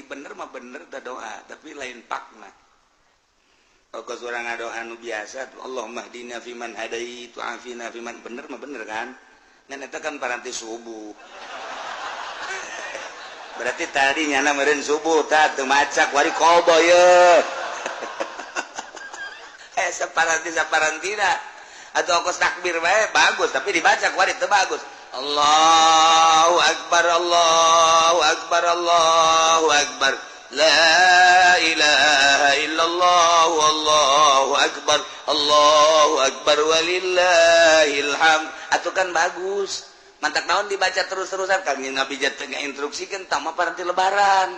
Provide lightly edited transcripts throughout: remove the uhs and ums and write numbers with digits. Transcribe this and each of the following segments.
Bener mah bener ta doa, tapi lain pakna. Kos urang ngadoa nu biasa, Allahumma hdina fiman hadait wa afina fiman, bener mah bener kan? Ngan eta kan paranti subuh. Berarti tadi nyana meureun subuh tah teu maca kuari kobo ye. Saparanti saparantina atau kos takbir bae bagus, tapi dibaca kuari teu bagus. Allahu akbar, Allahu akbar, Allahu akbar. La ilaha illallah, wallahu akbar, Allahu akbar walillahil hamd. Atuh kan bagus. Mantak naon dibaca terus-terusan kan Nabi teu ngainstruksikeun tah mah paranti lebaran.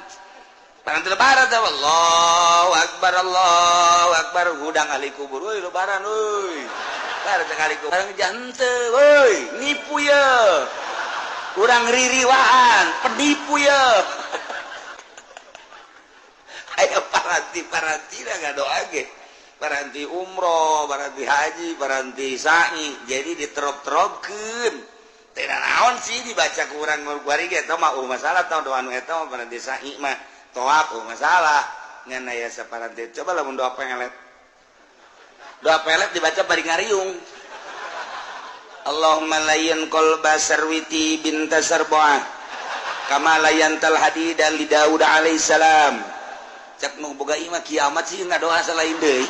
Paranti lebaran teh Allahu akbar, Allahu akbar, hudang ahli kubur euy lebaran euy. Barang ahli kubur barang jante euy, nipu ye. Urang ririwaan, penipu ye. Ayo paranti-paranti ngadoa ge. Paranti umroh, paranti haji, paranti sa'i. Jadi diterop-teropkeun. Teu naon sih dibaca ku urang kuari ge eta mah masalah tah doa nu eta mah paranti sa'i mah toap masalah. Ngan aya saparanti coba lamun doa pelet. Doa pelet dibaca bari ngariung. Allahumma layyin qalba Sarwiti binta Sarbuah kama layyantal hadida li Daud alaihissalam. Cak nu boga imah kiamat sih ngadoa salain deui.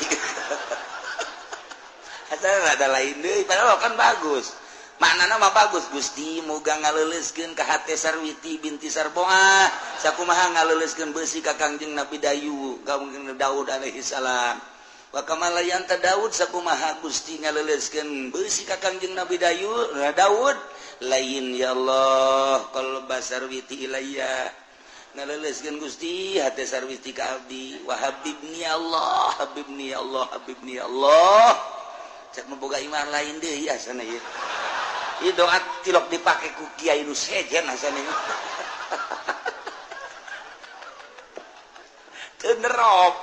Asal ada lain deui padahal kan bagus. Maknana mah bagus, Gusti moga ngaleuleuskeun ka hate Sarwiti binti Sarboah sakumaha ngaleuleuskeun beusi ka Kangjeng Nabi Dayu Kangjeng Daud alaihi salam. Wa kama layanta Daud sakumaha Gusti ngaleuleuskeun beusi ka Kangjeng Nabi Dayu Daud lain ya Allah qalba Sarwiti ilayya ngaleuleuskeun Gusti hate Sarwiti ka abdi wa habibni ya Allah habibni ya Allah habibni ya Allah. Cak nu boga iman lain deui asana ieu. Ieu doa tilok dipake ku kiai nu sejen asana ieu. Teu nerop.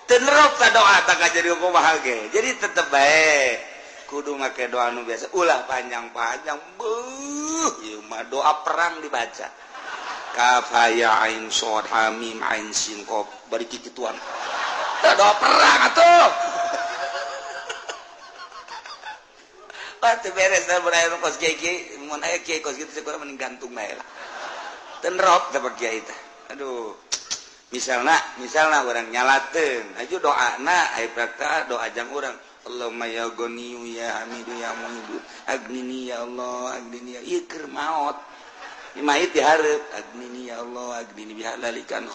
Teu nerop ta doa ta jadi kumaha ge. Jadi tetep bae kudu make doa nu biasa ulah panjang-panjang. Beuh, ieu mah doa perang dibaca. Kaf ha ya ain shad ha mim ain sin qaf bari kikituan. Tah doa perang atuh. Teu beres da mun aya kos kiai mun aya kiai kos kitu teh mending gantung bae lah. Teu nerop teh kiai teh. Aduh. Misalna urang nyalateun aju doana aya prakta doa jang urang Allahumma ya ghaniyu ya hamidu ya muhidu agnini ya Allah agnini ya ieu keur maot. Mayit dihareup agnini ya Allah agnini bihalalikan